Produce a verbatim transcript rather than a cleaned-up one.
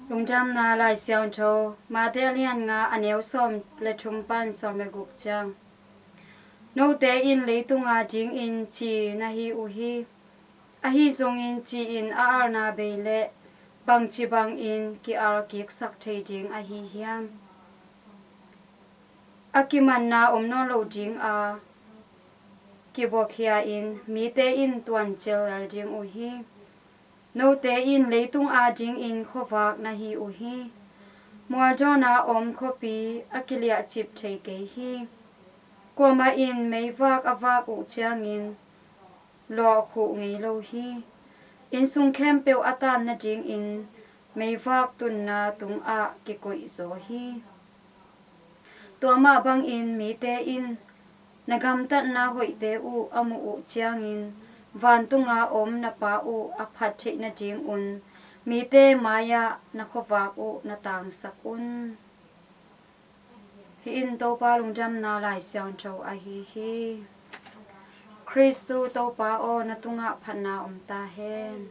Lungdamna Lai Siangtho, Mate a lian nga, a neu sawm le thum pan sawm le guk ciang. Note in leitunga dingin ci na hi uh hi. Ahi zongin ci in a alna bei le bangci bangin ki-al kiksak thei ding ahi hiam? A kimanna om nawn lo ding a, kibuakhia in mite in tuancial lel ding uh hi. Note in leitung a dingin khuavak na hi uh hi. Mualdawna om khuapi a kiliahcip thei kei hi. Kuamah in meivak a vak uh ciangin lawhkhuh ngei lo hi. Innsung khempeuh a tan nadingin meivak tunna tungah kikoihzaw hi. Tua mah bangin mite in na gamtatna hoihte uh a muh uh ciangin vantunga om na Pa uh a phat theih nadingun mite mai-ah na khuavak uh na tangsak un. Hih in Topa lungdamna Lai Siangtho ahi hi. Khristu Topa aw, na tungah phatna om ta hen.